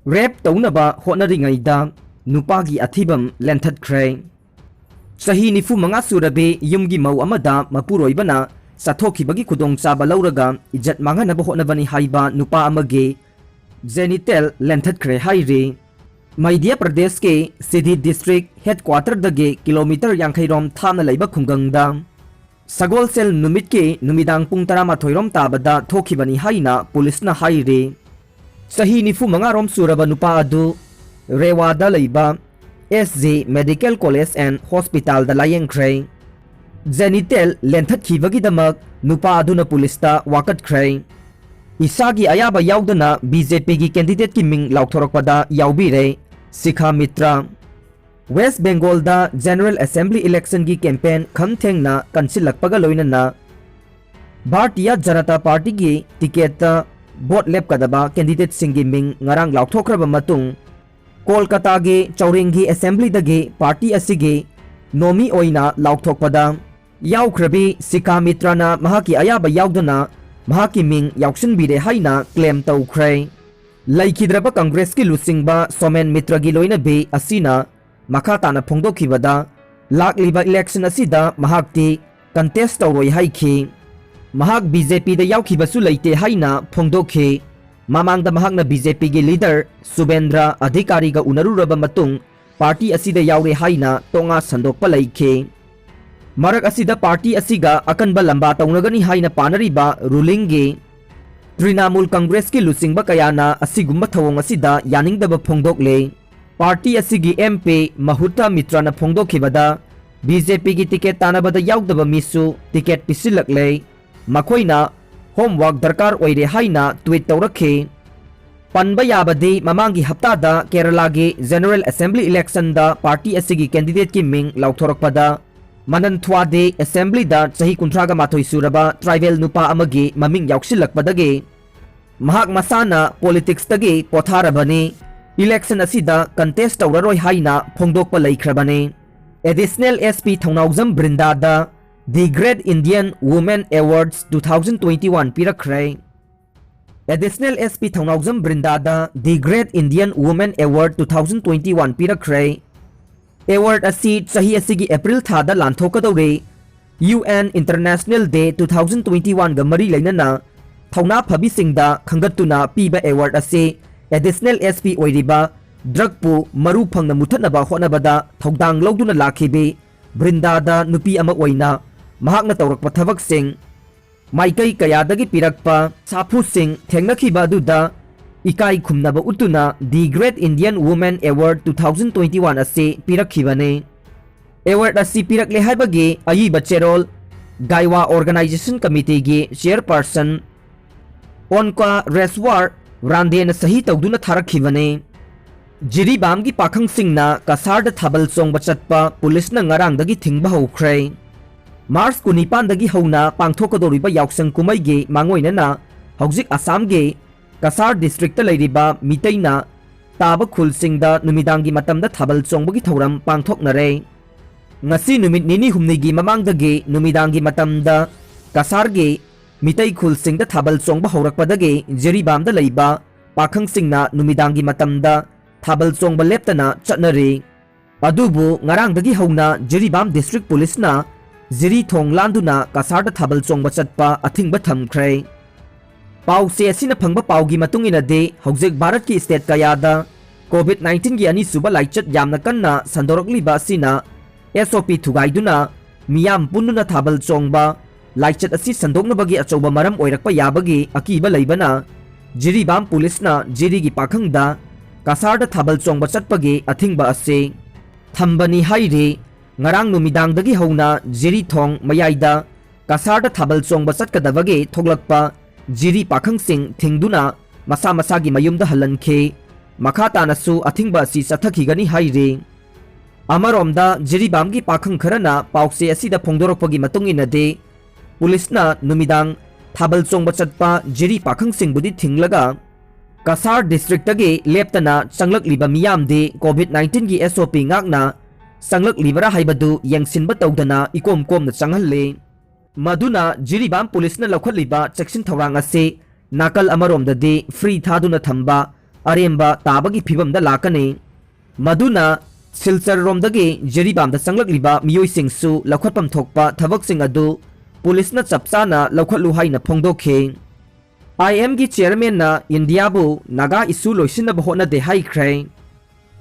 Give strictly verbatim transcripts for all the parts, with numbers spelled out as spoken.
ꯔꯦꯞ ꯇꯧꯅꯕ ꯍꯣꯠꯅꯔꯤꯉꯩꯗ ꯅꯨꯄꯥꯒꯤ ꯑꯊꯤꯕꯝ ꯂꯦꯟꯊꯠꯈ꯭ꯔꯦ꯫ ꯆꯍꯤ ꯅꯤꯐꯨ ꯃꯉꯥ ꯁꯨꯔꯕꯤ ꯌꯨꯝꯒꯤ ꯃꯧ ꯑꯃꯗ ꯃꯄꯨꯔꯣꯏꯕꯅ ꯆꯠꯊꯣꯛꯈꯤꯕꯒꯤ ꯈꯨꯗꯣꯡꯆꯥꯕ ꯂꯧꯔꯒ ꯏꯖꯠ ꯃꯥꯡꯍꯟꯅꯕ ꯍꯣꯠꯅꯕꯅꯤ ꯍꯥꯏꯕ ꯅꯨꯄꯥ ꯑꯃꯒꯤ ꯖꯦꯅꯤꯇꯦꯜ ꯂꯦꯟꯊꯠꯈ꯭ꯔꯦ ꯍꯥꯏꯔꯤ꯫ ꯃꯙ꯭ꯌ ꯄ꯭ꯔꯗꯦꯁꯀꯤ ꯁꯤꯙꯤ ꯗꯤꯁꯇ꯭ꯔꯤꯛ ꯍꯦꯗꯀ꯭ꯋꯥꯇꯔꯗꯒꯤ ꯀꯤꯂꯣꯃꯤꯇꯔ ꯌꯥꯡꯈꯩ ꯔꯣꯝ ꯊꯥꯞꯅ ꯂꯩꯕ ꯈꯨꯡꯒꯪꯗ ꯁꯒꯣꯜꯁꯦꯜ ꯅꯨꯃꯤꯠꯀꯤ ꯅꯨꯃꯤꯗꯥꯡ ꯄꯨꯡ ꯇꯔꯥꯃꯥꯊꯣꯏ ꯔꯣꯝ ꯇꯥꯕꯗ ꯊꯣꯛꯈꯤꯕꯅꯤ ꯍꯥꯏꯅ ꯄꯨꯂꯤꯁꯅ ꯍꯥꯏꯔꯤ꯫ ꯆꯍꯤ ꯅꯤꯐꯨ ꯃꯉꯥ ꯔꯣꯝ ꯁꯨꯔꯕ ꯅꯨꯄꯥ ꯑꯗꯨ ꯔꯦꯋꯥꯗ ꯂꯩꯕ ꯑꯦꯁ ꯖꯦ ꯃꯦꯗꯤꯀꯦꯜ ꯀꯣꯂꯦꯖ ꯑꯦꯟ ꯍꯣꯁꯄꯤꯇꯥꯜꯗ ꯂꯥꯌꯦꯡꯈ꯭ꯔꯦ꯫ ꯖꯦꯅꯤꯇꯦꯜ ꯂꯦꯟꯊꯠꯈꯤꯕꯒꯤꯗꯃꯛ ꯅꯨꯄꯥ ꯑꯗꯨꯅ ꯄꯨꯂꯤꯁꯇ ꯋꯥꯀꯠꯈ꯭ꯔꯦ꯫ ꯏꯁꯥꯒꯤ ꯑꯌꯥꯕ ꯌꯥꯎꯗꯅ ꯕꯤ ꯖꯦ ꯄꯤꯒꯤ ꯀꯦꯟꯗꯤꯗꯦꯠꯀꯤ ꯃꯤꯡ ꯂꯥꯎꯊꯣꯔꯛꯄꯗ ꯌꯥꯎꯕꯤꯔꯦ ꯁꯤꯈꯥ Mitra. West ꯕꯦꯡꯒꯣꯜꯗ general assembly ꯏꯂꯦꯛꯁꯟꯒꯤ campaign ꯈꯝ ꯊꯦꯡꯅ ꯀꯟꯁꯤꯜꯂꯛꯄꯒ ꯂꯣꯏꯅꯅ ꯚꯥꯔꯇꯤꯌꯥ ꯖꯅꯇꯥ ꯄꯥꯔꯇꯤꯒꯤ ꯇꯤꯀꯦꯠꯇ ꯚꯣꯠ ꯂꯦꯞꯀꯗꯕ ꯀꯦꯟꯗꯤꯗꯦꯠꯁꯤꯡꯒꯤ ꯃꯤꯡ ꯉꯔꯥꯡ ꯂꯥꯎꯊꯣꯛꯈ꯭ꯔꯕ ꯃꯇꯨꯡ, ꯀꯣꯜꯀꯇꯥꯒꯤ ꯆꯧꯔꯦꯡꯒꯤ ꯑꯦꯁꯦꯝꯕ꯭ꯂꯤꯗꯒꯤ ꯄꯥꯔꯇꯤ ꯑꯁꯤꯒꯤ ꯅꯣꯃꯤ ꯑꯣꯏꯅ ꯂꯥꯎꯊꯣꯛꯄꯗ ꯌꯥꯎꯈ꯭ꯔꯕꯤ ꯁꯤꯀꯥ ꯃꯤꯇ꯭ꯔꯥꯅ ꯃꯍꯥꯛꯀꯤ ꯑꯌꯥꯕ ꯌꯥꯎꯗꯅ ꯃꯍꯥꯛꯀꯤ ꯃꯤꯡ ꯌꯥꯎꯁꯤꯟꯕꯤꯔꯦ ꯍꯥꯏꯅ ꯀ꯭ꯂꯦꯝ ꯇꯧꯈ꯭ꯔꯦ꯫ ꯂꯩꯈꯤꯗ꯭ꯔꯕ ꯀꯪꯒ꯭ꯔꯦꯁꯀꯤ ꯂꯨꯆꯤꯡꯕ ꯁꯣꯃꯦꯟ ꯃꯤꯇ꯭ꯔꯒꯤ ꯂꯣꯏꯅꯕꯤ ꯑꯁꯤꯅ ꯃꯈꯥ ꯇꯥꯅ ꯐꯣꯡꯗꯣꯛꯈꯤꯕꯗ, ꯂꯥꯛꯂꯤꯕ ꯏꯂꯦꯛꯁꯟ ꯑꯁꯤꯗ ꯃꯍꯥꯛꯇꯤ ꯀꯟꯇꯦꯁ ꯇꯧꯔꯣꯏ ꯍꯥꯏꯈꯤ꯫ ꯃꯍꯥꯛ ꯕꯤ ꯖꯦ ꯄꯤꯗ ꯌꯥꯎꯈꯤꯕꯁꯨ ꯂꯩꯇꯦ ꯍꯥꯏꯅ ꯐꯣꯡꯗꯣꯛꯈꯤ꯫ ꯃꯃꯥꯡꯗ ꯃꯍꯥꯛꯅ ꯕꯤ ꯖꯦ ꯄꯤꯒꯤ ꯂꯤꯗꯔ ꯁꯨꯕꯦꯟꯗ꯭ꯔ ꯑꯙꯤꯀꯥꯔꯤꯒ ꯎꯅꯔꯨꯔꯕ ꯃꯇꯨꯡ ꯄꯥꯔꯇꯤ ꯑꯁꯤꯗ ꯌꯥꯎꯔꯦ ꯍꯥꯏꯅ ꯇꯣꯉꯥ ꯁꯟꯗꯣꯛꯄ ꯂꯩꯈꯤ꯫ ꯃꯔꯛ ꯑꯁꯤꯗ ꯄꯥꯔꯇꯤ ꯑꯁꯤꯒ ꯑꯀꯟꯕ ꯂꯝꯕꯥ ꯇꯧꯅꯒꯅꯤ ꯍꯥꯏꯅ ꯄꯥꯅꯔꯤꯕ ꯔꯨꯂꯤꯡꯒꯤ ꯇ꯭ꯔꯤꯅꯥꯃꯨꯜ ꯀꯪꯒ꯭ꯔꯦꯁꯀꯤ ꯂꯨꯆꯤꯡꯕ ꯀꯌꯥꯅ ꯑꯁꯤꯒꯨꯝꯕ ꯊꯧꯑꯣꯡ ꯑꯁꯤꯗ ꯌꯥꯅꯤꯡꯗꯕ ꯐꯣꯡꯗꯣꯛꯂꯦ꯫ ꯄꯥꯔꯇꯤ ꯑꯁꯤꯒꯤ ꯑꯦꯝ ꯄꯤ ꯃꯍꯨꯇꯥ ꯃꯤꯇ꯭ꯔꯅ ꯐꯣꯡꯗꯣꯛꯈꯤꯕꯗ, ꯕꯤ ꯖꯦ ꯄꯤꯒꯤ ꯇꯤꯀꯦꯠ ꯇꯥꯟꯅꯕꯗ ꯌꯥꯎꯗꯕ ꯃꯤꯁꯨ ꯇꯤꯀꯦꯠ ꯄꯤꯁꯤꯜꯂꯛꯂꯦ꯫ ꯃꯈꯣꯏꯅ ꯍꯣꯝꯋꯥꯔꯛ ꯗꯔꯀꯥꯔ ꯑꯣꯏꯔꯦ ꯍꯥꯏꯅ ꯇ꯭ꯋꯤꯠ ꯇꯧꯔꯛꯈꯤ꯫ ꯄꯟꯕ ꯌꯥꯕꯗꯤ, ꯃꯃꯥꯡꯒꯤ ꯍꯞꯇꯥꯗ ꯀꯦꯔꯂꯥꯒꯤ ꯖꯦꯅꯔꯦꯜ ꯑꯦꯁꯦꯝꯕ꯭ꯂꯤ ꯏꯂꯦꯛꯁꯟꯗ ꯄꯥꯔꯇꯤ ꯑꯁꯤꯒꯤ ꯀꯦꯟꯗꯤꯗꯦꯠꯀꯤ ꯃꯤꯡ ꯂꯥꯎꯊꯣꯔꯛꯄꯗ, ꯃꯅꯟꯊ꯭ꯋꯥꯗꯦ ꯑꯦꯁꯦꯝꯕ꯭ꯂꯤꯗ ꯆꯍꯤ ꯀꯨꯟꯊ꯭ꯔꯥꯒ ꯃꯥꯊꯣꯏ ꯁꯨꯔꯕ ꯇ꯭ꯔꯥꯏꯕꯦꯜ ꯅꯨꯄꯥ ꯑꯃꯒꯤ ꯃꯃꯤꯡ ꯌꯥꯎꯁꯤꯜꯂꯛꯄꯗꯒꯤ ꯃꯍꯥꯛ ꯃꯁꯥꯅ ꯄꯣꯂꯤꯇꯤꯛꯁꯇꯒꯤ ꯄꯣꯊꯥꯔꯕꯅꯤ꯫ ꯏꯂꯦꯛꯁꯟ ꯑꯁꯤꯗ ꯀꯟꯇꯦꯁ ꯇꯧꯔꯔꯣꯏ ꯍꯥꯏꯅ ꯐꯣꯡꯗꯣꯛꯄ ꯂꯩꯈ꯭ꯔꯕꯅꯤ꯫ ꯑꯦꯗꯤꯁꯅꯦꯜ ꯑꯦꯁ ꯄꯤ ꯊꯧꯅꯥꯎꯖꯝ ꯕ꯭ꯔꯤꯟꯗꯥꯗ The Great Indian Women Awards two thousand twenty one ꯄꯤꯔꯛꯈ꯭ꯔꯦ꯫ Additional S P ꯊꯧꯅꯥꯎꯖꯝ ꯕ꯭ꯔꯤꯟꯗꯥꯗ The Great Indian Women Award two thousand twenty one ꯄꯤꯔꯛꯈ꯭ꯔꯦ꯫ Award ꯑꯁꯤ ꯆꯍꯤ ꯑꯁꯤꯒꯤ April ꯊꯥꯗ ꯂꯥꯟꯊꯣꯛꯀꯗꯧꯔꯤ꯫ U N International Day two thousand twenty one ꯒ ꯃꯔꯤ ꯂꯩꯅꯅ ꯊꯧꯅꯥ ꯐꯕꯤꯁꯤꯡꯗ ꯈꯪꯒꯠꯇꯨꯅ ꯄꯤꯕ award ꯑꯁꯤ Additional S P ꯑꯣꯏꯔꯤꯕ ꯗ꯭ꯔꯒꯄꯨ ꯃꯔꯨ ꯐꯪꯅ ꯃꯨꯊꯠꯅꯕ ꯍꯣꯠꯅꯕꯗ ꯊꯧꯗꯥꯡ ꯂꯧꯗꯨꯅ ꯂꯥꯛꯈꯤꯕꯤ ꯕ꯭ꯔꯤꯟꯗꯥꯗ ꯅꯨꯄꯤ ꯑꯃ ꯑꯣꯏꯅ ꯃꯍꯥꯛꯅ ꯇꯧꯔꯛꯄ ꯊꯕꯛꯁꯤꯡ, ꯃꯥꯏꯀꯩ ꯀꯌꯥꯗꯒꯤ ꯄꯤꯔꯛꯄ ꯁꯥꯐꯨꯁꯤꯡ ꯊꯦꯡꯅꯈꯤꯕ ꯑꯗꯨꯗ ꯏꯀꯥꯏ ꯈꯨꯝꯅꯕ ꯎꯠꯇꯨꯅ The Great Indian Women Award two thousand twenty one ꯑꯁꯤ ꯄꯤꯔꯛꯈꯤꯕꯅꯤ꯫ Award ꯑꯁꯤ ꯄꯤꯔꯛꯂꯦ ꯍꯥꯏꯕꯒꯤ ꯑꯏꯕ ꯆꯦꯔꯣꯜ ꯒꯥꯏꯋꯥ Organization Committeeꯒꯤ chairperson ꯑꯣꯟꯀ꯭ꯋꯥ ꯔꯦꯁꯋꯥꯔ ꯔꯥꯟꯗꯦꯅ ꯁꯍꯤ ꯇꯧꯗꯨꯅ ꯊꯥꯔꯛꯈꯤꯕꯅꯤ꯫ ꯖꯤꯔꯤꯕꯥꯝꯒꯤ ꯄꯥꯈꯪꯁꯤꯡꯅ ꯀꯁꯥꯔꯗ ꯊꯥꯕꯜ ꯆꯣꯡꯕ ꯆꯠꯄ ꯄꯨꯂꯤꯁꯅ ꯉꯔꯥꯡꯗꯒꯤ ꯊꯤꯡꯕ ꯍꯧꯈ꯭ꯔꯦ꯫ ꯃꯥꯔꯆ ꯀꯨꯟꯅꯤꯄꯥꯟꯗꯒꯤ ꯍꯧꯅ ꯄꯥꯡꯊꯣꯛꯀꯗꯧꯔꯤꯕ ꯌꯥꯎꯁꯪ ꯀꯨꯝꯍꯩꯒꯤ ꯃꯥꯡꯑꯣꯏꯅꯅ ꯍꯧꯖꯤꯛ ꯑꯁꯥꯝꯒꯤ ꯀꯁꯥꯔ districtꯇ ꯂꯩꯔꯤꯕ ꯃꯤꯇꯩꯅ ꯇꯥꯕ ꯈꯨꯜꯁꯤꯡꯗ ꯅꯨꯃꯤꯗꯥꯡꯒꯤ ꯃꯇꯝꯗ ꯊꯥꯕꯜ ꯆꯣꯡꯕꯒꯤ ꯊꯧꯔꯝ ꯄꯥꯡꯊꯣꯛꯅꯔꯦ꯫ ꯉꯁꯤ ꯅꯨꯃꯤꯠ ꯅꯤꯅꯤ ꯍꯨꯝꯅꯤꯒꯤ ꯃꯃꯥꯡꯗꯒꯤ ꯅꯨꯃꯤꯗꯥꯡꯒꯤ ꯃꯇꯝꯗ ꯀꯁꯥꯔꯒꯤ ꯃꯤꯇꯩ ꯈꯨꯜꯁꯤꯡꯗ ꯊꯥꯕꯜ ꯆꯣꯡꯕ ꯍꯧꯔꯛꯄꯗꯒꯤ ꯖꯤꯔꯤꯕꯥꯝꯗ ꯂꯩꯕ ꯄꯥꯈꯪꯁꯤꯡꯅ ꯅꯨꯃꯤꯗꯥꯡꯒꯤ ꯃꯇꯝꯗ ꯊꯥꯕꯜ ꯆꯣꯡꯕ ꯂꯦꯞꯇꯅ ꯆꯠꯅꯔꯤ꯫ ꯑꯗꯨꯕꯨ ꯉꯔꯥꯡꯗꯒꯤ ꯍꯧꯅ ꯖꯤꯔꯤꯕꯥꯝ district ꯄꯨꯂꯤꯁꯅ ꯖꯤꯔꯤ ꯊꯣꯡ ꯂꯥꯟꯗꯨꯅ ꯀꯁꯥꯔꯗ ꯊꯥꯕꯜ ꯆꯣꯡꯕ ꯆꯠꯄ ꯑꯊꯤꯡꯕ ꯊꯝꯈ꯭ꯔꯦ꯫ ꯄꯥꯎꯆꯦ ꯑꯁꯤꯅ ꯐꯪꯕ ꯄꯥꯎꯒꯤ ꯃꯇꯨꯡ ꯏꯟꯅꯗꯤ, ꯍꯧꯖꯤꯛ ꯚꯥꯔꯠꯀꯤ state ꯀꯌꯥꯗ COVID nineteen ꯒꯤ ꯑꯅꯤꯁꯨꯕ ꯂꯥꯏꯆꯠ ꯌꯥꯝꯅ ꯀꯟꯅ ꯁꯟꯗꯣꯔꯛꯂꯤꯕ ꯑꯁꯤꯅ S O P ꯊꯨꯒꯥꯏꯗꯨꯅ ꯃꯤꯌꯥꯝ ꯄꯨꯟꯗꯨꯅ ꯊꯥꯕꯜ ꯆꯣꯡꯕ ꯂꯥꯏꯆꯠ ꯑꯁꯤ ꯁꯟꯗꯣꯛꯅꯕꯒꯤ ꯑꯆꯧꯕ ꯃꯔꯝ ꯑꯣꯏꯔꯛꯄ ꯌꯥꯕꯒꯤ ꯑꯀꯤꯕ ꯂꯩꯕꯅ ꯖꯤꯔꯤꯕꯥꯝ ꯄꯨꯂꯤꯁꯅ ꯖꯤꯔꯤꯒꯤ ꯄꯥꯈꯪꯗ ꯀꯁꯥꯔꯗ ꯊꯥꯕꯜ ꯆꯣꯡꯕ ꯆꯠꯄꯒꯤ ꯑꯊꯤꯡꯕ ꯑꯁꯤ ꯊꯝꯕꯅꯤ ꯍꯥꯏꯔꯤ꯫ ꯉꯔꯥꯡ ꯅꯨꯃꯤꯗꯥꯡꯗꯒꯤ ꯍꯧꯅ ꯖꯤꯔꯤ ꯊꯣꯡ ꯃꯌꯥꯏꯗ ꯀꯁꯥꯔꯗ ꯊꯥꯕꯜ ꯆꯣꯡꯕ ꯆꯠꯀꯗꯕꯒꯤ ꯊꯣꯛꯂꯛꯄ ꯖꯤꯔꯤ ꯄꯥꯈꯪꯁꯤꯡ ꯊꯤꯡꯗꯨꯅ ꯃꯁꯥ ꯃꯁꯥꯒꯤ ꯃꯌꯨꯝꯗ ꯍꯜꯍꯟꯈꯤ꯫ ꯃꯈꯥ ꯇꯥꯅꯁꯨ ꯑꯊꯤꯡꯕ ꯑꯁꯤ ꯆꯠꯊꯈꯤꯒꯅꯤ ꯍꯥꯏꯔꯤ꯫ ꯑꯃꯔꯣꯝꯗ ꯖꯤꯔꯤꯕꯥꯝꯒꯤ ꯄꯥꯈꯪ ꯈꯔꯅ ꯄꯥꯎꯆꯦ ꯑꯁꯤꯗ ꯐꯣꯡꯗꯣꯔꯛꯄꯒꯤ ꯃꯇꯨꯡ ꯏꯟꯅꯗꯤ, ꯄꯨꯂꯤꯁꯅ ꯅꯨꯃꯤꯗꯥꯡ ꯊꯥꯕꯜ ꯆꯣꯡꯕ ꯆꯠꯄ ꯖꯤꯔꯤ ꯄꯥꯈꯪꯁꯤꯡꯕꯨꯗꯤ ꯊꯤꯡꯂꯒ, ꯀꯁꯥꯔ districtꯇꯒꯤ ꯂꯦꯞꯇꯅ ꯆꯪꯂꯛꯂꯤꯕ ꯃꯤꯌꯥꯝꯗꯤ COVID nineteen ꯒꯤ S O P ꯉꯥꯛꯅ ꯆꯪꯂꯛꯂꯤꯕꯔꯥ ꯍꯥꯏꯕꯗꯨ ꯌꯦꯡꯁꯤꯟꯕ ꯇꯧꯗꯅ ꯏꯀꯣꯝ ꯀꯣꯝꯅ ꯆꯪꯍꯜꯂꯤ꯫ ꯃꯗꯨꯅ ꯖꯤꯔꯤꯕꯥꯝ ꯄꯨꯂꯤꯁꯅ ꯂꯧꯈꯠꯂꯤꯕ ꯆꯦꯛꯁꯤꯟ ꯊꯧꯔꯥꯡ ꯑꯁꯤ ꯅꯥꯀꯜ ꯑꯃꯔꯣꯝꯗꯗꯤ free ꯊꯥꯗꯨꯅ ꯊꯝꯕ ꯑꯔꯦꯝꯕ ꯇꯥꯕꯒꯤ ꯐꯤꯕꯝꯗ ꯂꯥꯛꯀꯅꯤ꯫ ꯃꯗꯨꯅ ꯁꯤꯜꯆꯔꯔꯣꯝꯗꯒꯤ ꯖꯤꯔꯤꯕꯥꯝꯗ ꯆꯪꯂꯛꯂꯤꯕ ꯃꯤꯑꯣꯏꯁꯤꯡꯁꯨ ꯂꯧꯈꯠꯐꯝ ꯊꯣꯛꯄ ꯊꯕꯛꯁꯤꯡ ꯑꯗꯨ ꯄꯨꯂꯤꯁꯅ ꯆꯞ ꯆꯥꯅ ꯂꯧꯈꯠꯂꯨ ꯍꯥꯏꯅ ꯐꯣꯡꯗꯣꯛꯈꯤ꯫ ꯑꯥꯏ ꯑꯦꯝꯒꯤ ꯆꯤꯌꯔꯃꯦꯟꯅ ꯏꯟꯗꯤꯌꯥꯕꯨ ꯅꯥꯒꯥ ꯏꯁꯨ ꯂꯣꯏꯁꯤꯟꯅꯕ ꯍꯣꯠꯅꯗꯦ ꯍꯥꯏꯈ꯭ꯔꯦ꯫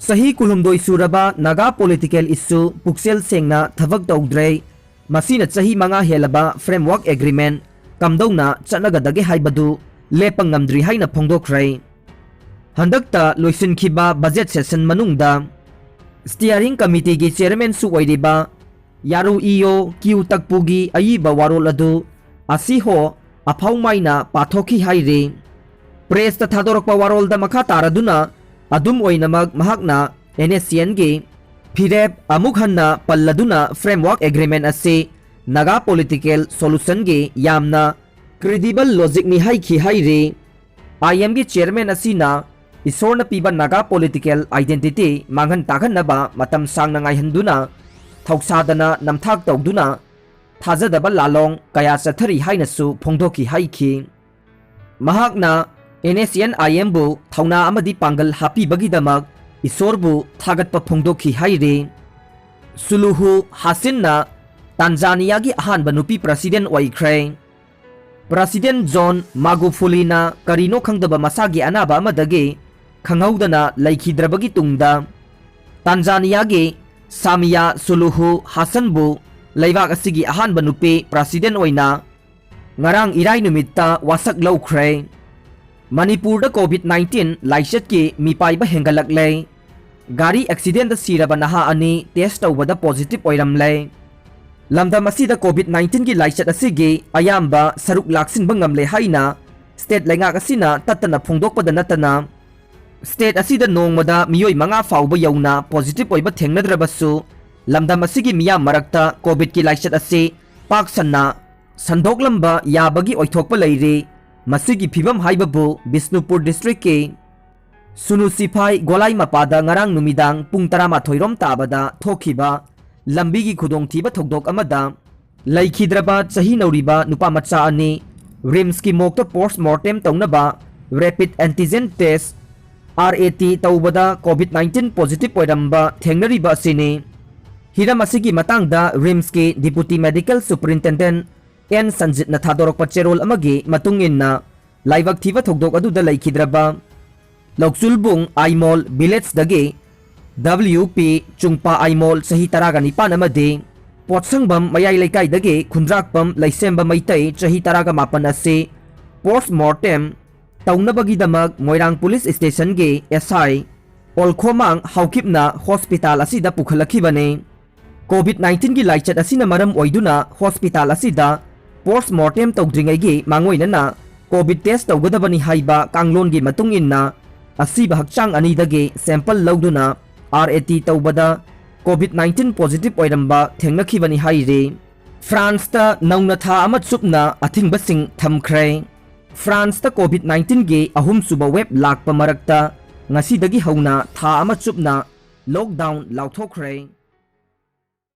ꯆꯍꯤ ꯀꯨꯟꯍꯨꯝꯗꯣꯏ ꯁꯨꯔꯕ ꯅꯥꯒꯥ ꯄꯣꯂꯤꯇꯤꯀꯦꯜ ꯏꯁꯨ ꯄꯨꯛꯆꯦꯜ ꯁꯦꯡꯅ ꯊꯕꯛ ꯇꯧꯗ꯭ꯔꯦ꯫ ꯃꯁꯤꯅ ꯆꯍꯤ ꯃꯉꯥ ꯍꯦꯜꯂꯕ ꯐ꯭ꯔꯦꯝꯋꯥꯔꯛ ꯑꯦꯒ꯭ꯔꯤꯃꯦꯟ ꯀꯝꯗꯧꯅ ꯆꯠꯅꯒꯗꯒꯦ ꯍꯥꯏꯕꯗꯨ ꯂꯦꯞꯄ ꯉꯝꯗ꯭ꯔꯤ ꯍꯥꯏꯅ ꯐꯣꯡꯗꯣꯛꯈ꯭ꯔꯦ꯫ ꯍꯟꯗꯛꯇ ꯂꯣꯏꯁꯤꯟꯈꯤꯕ ꯕꯖꯦꯠ ꯁꯦꯁꯟ ꯃꯅꯨꯡꯗ ꯁ꯭ꯇꯤꯌꯔꯤꯡ ꯀꯃꯤꯇꯤꯒꯤ ꯆꯤꯌꯔꯃꯦꯟꯁꯨ ꯑꯣꯏꯔꯤꯕ ꯌꯥꯔꯨꯏꯌꯣ ꯀ꯭ꯌꯨ ꯇꯛꯄꯨꯒꯤ ꯑꯏꯕ ꯋꯥꯔꯣꯜ ꯑꯗꯨ ꯑꯁꯤꯍꯣ ꯑꯐꯥꯎꯃꯥꯏꯅ ꯄꯥꯊꯣꯛꯈꯤ ꯍꯥꯏꯔꯤ꯫ ꯄ꯭ꯔꯦꯁꯇ ꯊꯥꯗꯣꯔꯛꯄ ꯋꯥꯔꯣꯜꯗ ꯃꯈꯥ ꯇꯥꯔꯗꯨꯅ ꯑꯗꯨꯝ ꯑꯣꯏꯅꯃꯛ ꯃꯍꯥꯛꯅ ꯑꯦꯟ ꯑꯦꯁ ꯁꯤ ꯑꯦꯟꯒꯤ ꯐꯤꯔꯦꯞ ꯑꯃꯨꯛ ꯍꯟꯅ ꯄꯜꯂꯗꯨꯅ ꯐ꯭ꯔꯦꯝꯋꯥꯔꯛ ꯑꯦꯒ꯭ꯔꯤꯃꯦꯟ ꯑꯁꯤ ꯅꯥꯒꯥ ꯄꯣꯂꯤꯇꯤꯀꯦꯜ ꯁꯣꯂꯨꯁꯟꯒꯤ ꯌꯥꯝꯅ ꯀ꯭ꯔꯤꯗꯤꯕꯜ ꯂꯣꯖꯤꯛꯅꯤ ꯍꯥꯏꯈꯤ ꯍꯥꯏꯔꯤ꯫ ꯑꯥꯏ ꯑꯦꯝꯒꯤ ꯆꯤꯌꯔꯃꯦꯟ ꯑꯁꯤꯅ ꯏꯁꯣꯔꯅ ꯄꯤꯕ ꯅꯥꯒꯥ ꯄꯣꯂꯤꯇꯤꯀꯦꯜ ꯑꯥꯏꯗꯦꯟꯇꯤꯇꯤ ꯃꯥꯡꯍꯟ ꯇꯥꯛꯍꯟꯅꯕ ꯃꯇꯝ ꯁꯥꯡꯅ ꯉꯥꯏꯍꯟꯗꯨꯅ ꯊꯧꯁꯥꯗꯅ ꯅꯝꯊꯥꯛ ꯇꯧꯗꯨꯅ ꯊꯥꯖꯗꯕ ꯂꯥꯂꯣꯡ ꯀꯌꯥ ꯆꯠꯊꯔꯤ ꯍꯥꯏꯅꯁꯨ ꯐꯣꯡꯗꯣꯛꯈꯤ ꯍꯥꯏꯈꯤ꯫ ꯃꯍꯥꯛꯅ ꯑꯦꯟ ꯑꯦꯁ ꯁꯤ ꯑꯦꯟ ꯑꯥꯏ ꯑꯦꯝꯕꯨ ꯊꯧꯅꯥ ꯑꯃꯗꯤ ꯄꯥꯡꯒꯜ ꯍꯥꯞꯄꯤꯕꯒꯤꯗꯃꯛ ꯏꯁꯣꯔꯕꯨ ꯊꯥꯒꯠꯄ ꯐꯣꯡꯗꯣꯛꯈꯤ ꯍꯥꯏꯔꯤ꯫ ꯁꯨꯂꯨꯍꯨ ꯍꯥꯁꯤꯟꯅ ꯇꯥꯟꯖꯥꯅꯤꯌꯥꯒꯤ ꯑꯍꯥꯟꯕ ꯅꯨꯄꯤ ꯄ꯭ꯔꯁꯤꯗꯦꯟ ꯑꯣꯏꯈ꯭ꯔꯦ꯫ ꯄ꯭ꯔꯁꯤꯗꯦꯟ ꯖꯣꯟ ꯃꯥꯒꯨꯐꯨꯂꯤꯅ ꯀꯔꯤꯅꯣ ꯈꯪꯗꯕ ꯃꯁꯥꯒꯤ ꯑꯅꯥꯕ ꯑꯃꯗꯒꯤ ꯈꯪꯍꯧꯗꯅ ꯂꯩꯈꯤꯗ꯭ꯔꯕꯒꯤ ꯇꯨꯡꯗ, ꯇꯥꯟꯖꯥꯅꯤꯌꯥꯒꯤ ꯁꯥꯃꯤꯌꯥ ꯁꯨꯂꯨꯍꯨ ꯍꯥꯁꯟꯕꯨ ꯂꯩꯕꯥꯛ ꯑꯁꯤꯒꯤ ꯑꯍꯥꯟꯕ ꯅꯨꯄꯤ ꯄ꯭ꯔꯁꯤꯗꯦꯟ ꯑꯣꯏꯅ ꯉꯔꯥꯡ ꯏꯔꯥꯏ ꯅꯨꯃꯤꯠꯇ ꯋꯥꯁꯛ ꯂꯧꯈ꯭ꯔꯦ꯫ ꯃꯅꯤꯄꯨꯔꯗ ꯀꯣꯚꯤꯗ ꯅꯥꯏꯟꯇꯤꯟ ꯂꯥꯏꯆꯠꯀꯤ ꯃꯤꯄꯥꯏꯕ ꯍꯦꯟꯒꯠꯂꯛꯂꯦ꯫ ꯒꯥꯔꯤ ꯑꯦꯛꯁꯤꯗꯦꯟꯗ ꯁꯤꯔꯕ ꯅꯍꯥ ꯑꯅꯤ ꯇꯦꯁ ꯇꯧꯕꯗ ꯄꯣꯖꯤꯇꯤꯚ ꯑꯣꯏꯔꯝꯂꯦ꯫ ꯂꯝꯗꯝ ꯑꯁꯤꯗ ꯀꯣꯚꯤꯗ ꯅꯥꯏꯟꯇꯤꯟꯒꯤ ꯂꯥꯏꯆꯠ ꯑꯁꯤꯒꯤ ꯑꯌꯥꯝꯕ ꯁꯔꯨꯛ ꯂꯥꯛꯁꯤꯟꯕ ꯉꯝꯂꯦ ꯍꯥꯏꯅ ꯁ꯭ꯇꯦꯠ ꯂꯩꯉꯥꯛ ꯑꯁꯤꯅ ꯇꯠꯇꯅ ꯐꯣꯡꯗꯣꯛꯄꯗ ꯅꯠꯇꯅ, ꯁ꯭ꯇꯦꯠ ꯑꯁꯤꯗ ꯅꯣꯡꯃꯗ ꯃꯤꯑꯣꯏ ꯃꯉꯥ ꯐꯥꯎꯕ ꯌꯧꯅ ꯄꯣꯖꯤꯇꯤꯚ ꯑꯣꯏꯕ ꯊꯦꯡꯅꯗ꯭ꯔꯕꯁꯨ, ꯂꯝꯗꯝ ꯑꯁꯤꯒꯤ ꯃꯤꯌꯥꯝ ꯃꯔꯛꯇ ꯀꯣꯚꯤꯗꯀꯤ ꯂꯥꯏꯆꯠ ꯑꯁꯤ ꯄꯥꯛ ꯁꯟꯅ ꯁꯟꯗꯣꯛꯂꯝꯕ ꯌꯥꯕꯒꯤ ꯑꯣꯏꯊꯣꯛꯄ ꯂꯩꯔꯤ꯫ ꯃꯁꯤꯒꯤ ꯐꯤꯕꯝ ꯍꯥꯏꯕꯕꯨ ꯕꯤꯁꯅꯨꯄꯨꯔ ꯗꯤꯁꯇ꯭ꯔꯤꯛꯀꯤ ꯁꯨꯅꯨ ꯁꯤꯐꯥꯏ ꯒꯣꯂꯥꯏ ꯃꯄꯥꯗ ꯉꯔꯥꯡ ꯅꯨꯃꯤꯗꯥꯡ ꯄꯨꯡ ꯇꯔꯥꯃꯥꯊꯣꯏ ꯔꯣꯝ ꯇꯥꯕꯗ ꯊꯣꯛꯈꯤꯕ ꯂꯝꯕꯤꯒꯤ ꯈꯨꯗꯣꯡꯊꯤꯕ ꯊꯧꯗꯣꯛ ꯑꯃꯗ ꯂꯩꯈꯤꯗ꯭ꯔꯕ ꯆꯍꯤ ꯅꯧꯔꯤꯕ ꯅꯨꯄꯥ ꯃꯆꯥ ꯑꯅꯤ ꯔꯤꯝꯁꯀꯤ ꯃꯣꯛꯇ ꯄꯣꯁ ꯃꯣꯔꯇꯦꯝ ꯇꯧꯅꯕ ꯔꯦꯄꯤꯗ ꯑꯦꯟꯇꯤꯖꯦꯟ ꯇꯦꯁ, ꯑꯥꯔ ꯑꯦ ꯇꯤ, ꯇꯧꯕꯗ ꯀꯣꯚꯤꯗ ꯅꯥꯏꯟꯇꯤꯟ ꯄꯣꯖꯤꯇꯤꯚ ꯑꯣꯏꯔꯝꯕ ꯊꯦꯡꯅꯔꯤꯕ ꯑꯁꯤꯅꯤ꯫ ꯍꯤꯔꯝ ꯑꯁꯤꯒꯤ ꯃꯇꯥꯡꯗ ꯔꯤꯝꯁꯀꯤ ꯗꯤꯄꯨꯇꯤ ꯃꯦꯗꯤꯀꯦꯜ ꯁꯨꯄꯔꯤꯟꯇꯦꯟꯗꯦꯟꯠ ꯑꯦꯟ ꯁꯟꯖꯤꯠꯅ ꯊꯥꯗꯣꯔꯛꯄ ꯆꯦꯔꯣꯜ ꯑꯃꯒꯤ ꯃꯇꯨꯡ ꯏꯟꯅ, ꯂꯥꯏꯕꯛ ꯊꯤꯕ ꯊꯧꯗꯣꯛ ꯑꯗꯨꯗ ꯂꯩꯈꯤꯗ꯭ꯔꯕ ꯂꯧꯆꯨꯜꯕꯨꯡ ꯑꯥꯏꯃꯣꯜ ꯚꯤꯂꯦꯖꯇꯒꯤ ꯗꯕ꯭ꯂꯤꯌꯨ ꯄꯤ ꯆꯨꯡꯄꯥ ꯑꯥꯏꯃꯣꯜ, ꯆꯍꯤ ꯇꯔꯥꯒ ꯅꯤꯄꯥꯟ ꯑꯃꯗꯤ ꯄꯣꯠꯁꯪꯕꯝ ꯃꯌꯥꯏ ꯂꯩꯀꯥꯏꯗꯒꯤ ꯈꯨꯟꯗ꯭ꯔꯥꯛꯄꯝ ꯂꯩꯁꯦꯝꯕ ꯃꯩꯇꯩ, ꯆꯍꯤ ꯇꯔꯥꯒ ꯃꯥꯄꯟ ꯑꯁꯤ ꯄꯣꯁ ꯃꯣꯔꯇꯦꯝ ꯇꯧꯅꯕꯒꯤꯗꯃꯛ ꯃꯣꯏꯔꯥꯡ ꯄꯨꯂꯤꯁ ꯁ꯭ꯇꯦꯁꯟꯒꯤ ꯑꯦꯁ ꯑꯥꯏ ꯑꯣꯜꯈꯣꯃꯥꯡ ꯍꯥꯎꯀꯤꯞꯅ ꯍꯣꯁꯄꯤꯇꯥꯜ ꯑꯁꯤꯗ ꯄꯨꯈꯠꯂꯛꯈꯤꯕꯅꯤ꯫ ꯀꯣꯚꯤꯗ ꯅꯥꯏꯟꯇꯤꯟꯒꯤ ꯂꯥꯏꯆꯠ ꯑꯁꯤꯅ ꯃꯔꯝ ꯑꯣꯏꯗꯨꯅ ꯍꯣꯁꯄꯤꯇꯥꯜ ꯑꯁꯤꯗ ꯄꯣꯁ ꯃꯣꯔꯇꯦꯝ ꯇꯧꯗ꯭ꯔꯤꯉꯩꯒꯤ ꯃꯥꯡꯑꯣꯏꯅꯅ ꯀꯣꯚꯤꯗ ꯇꯦꯁ ꯇꯧꯒꯗꯕꯅꯤ ꯍꯥꯏꯕ ꯀꯥꯡꯂꯣꯟꯒꯤ ꯃꯇꯨꯡ ꯏꯟꯅ, ꯑꯁꯤꯕ ꯍꯛꯆꯥꯡ ꯑꯅꯤꯗꯒꯤ ꯁꯦꯝꯄꯜ ꯂꯧꯗꯨꯅ ꯑꯥꯔ ꯑꯦ ꯇꯤ ꯇꯧꯕꯗ ꯀꯣꯚꯤꯗ ꯅꯥꯏꯟꯇꯤꯟ ꯄꯣꯖꯤꯇꯤꯚ ꯑꯣꯏꯔꯝꯕ ꯊꯦꯡꯅꯈꯤꯕꯅꯤ ꯍꯥꯏꯔꯤ꯫ ꯐ꯭ꯔꯥꯟꯁꯇ ꯅꯧꯅ ꯊꯥ ꯑꯃ ꯆꯨꯞꯅ ꯑꯊꯤꯡꯕꯁꯤꯡ ꯊꯝꯈ꯭ꯔꯦ꯫ ꯐ꯭ꯔꯥꯟꯁꯇ ꯀꯣꯚꯤꯗ ꯅꯥꯏꯟꯇꯤꯟꯒꯤ ꯑꯍꯨꯝꯁꯨꯕ ꯋꯦꯕ ꯂꯥꯛꯄ ꯃꯔꯛꯇ ꯉꯁꯤꯗꯒꯤ ꯍꯧꯅ ꯊꯥ ꯑꯃ ꯆꯨꯞꯅ ꯂꯣꯛꯗꯥꯎꯟ ꯂꯥꯎꯊꯣꯛꯈ꯭ꯔꯦ꯫